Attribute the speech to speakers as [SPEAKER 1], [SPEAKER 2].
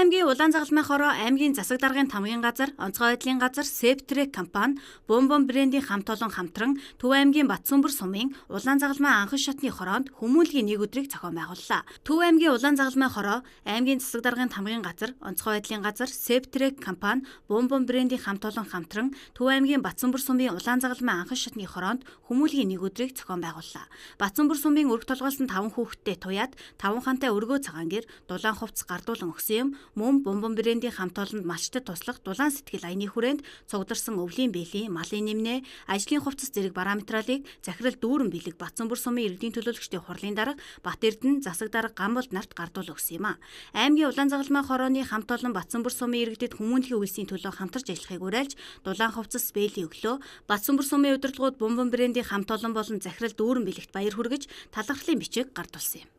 [SPEAKER 1] аймгийн Улаанзагалмай хороо аймгийн засаг даргын тамгын газар, онцгой байдлын газар Септрек компани, Бомбом брендийн хамт олон хамтран Төв аймгийн Батсүмбэр сумын Улаанзагалмай анхан шатны хороонд хүмүүнлэгийн нэг өдрийг зохион байгууллаа. Төв аймгийн Улаанзагалмай хороо аймгийн засаг даргын тамгын газар, онцгой байдлын газар Септрек компани, Бомбом брендийн хамт олон хамтран Төв аймгийн Батсүмбэр сумын Улаанзагалмай анхан шатны хороонд хүмүүнлэгийн нэг өдрийг зохион байгууллаа. Батсүмбэр сумын өрг толгойлсон 5 хүүхэдтэй туяад 5 хантай өргөө цагаан гэр дулаан хувцас гардуулан өгсөн юм. Мөн Бомбом брендийн хамт олонд малчтад туслах дулаан сэтгэл аяны хүрээнд цугдарсан өвлийн бэлгийн, малын нэмнэ, ажлын хувцас зэрэг бараа материалыг захирал дүүрэн бэлэг Батсүмбэр сумын иргэдийн төлөөлөгчдийн хурлын дарга Бат Эрдэнэ, засаг дарга Гамболд нарт гардуул өгсөн юм а. Аймгийн Улаанзагалмай хорооны хамт олон Батсүмбэр сумын иргэдэд хүмүүнлэгийн үйлсийн төлөө хамтарч ажиллахыг уриалж дулаан хувцас бээлий өглөө. Батсүмбэр сумын удирдлагууд Бомбом брендийн хамт олон болон захирал дүүрэн бэлэгт баяр хүргэж талархлын бичиг гардуулсан юм.